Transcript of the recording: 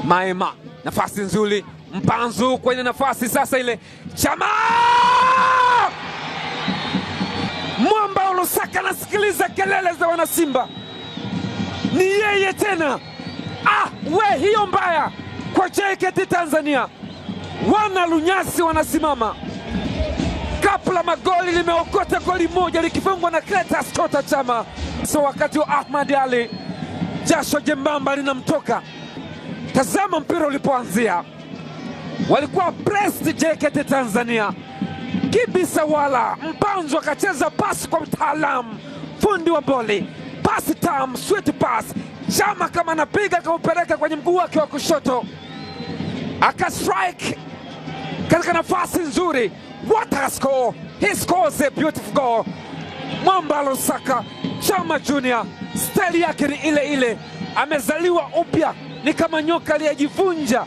Maema, nafasi nzuri, Mpanzu kwenye nafasi sasa ile, Chama! Mwamba Lusaka anasikiliza kelele za wanasimba, ni yeye tena. Ah, we hiyo mbaya kwa JKT Tanzania, wana lunyasi wanasimama. Kapu la magoli limeokota goli moja likifungwa na Clatous Chota Chama. So wakati wa Ahmad Ali, jasho jembamba linamtoka. Tazama mpira ulipoanzia, walikuwa pressed JKT Tanzania. Kibisawala Mpanzu akacheza pasi kwa mtaalamu, fundi wa boli, pasi tam, sweet pass. Chama kama anapiga akaupeleka kwenye mguu wake wa kushoto, akastrike katika nafasi nzuri. What a score! He scores a beautiful goal. Mwamba Lusaka Chama Junior, staili yake ni ile ile, amezaliwa upya, ni kama nyoka aliyejivunja.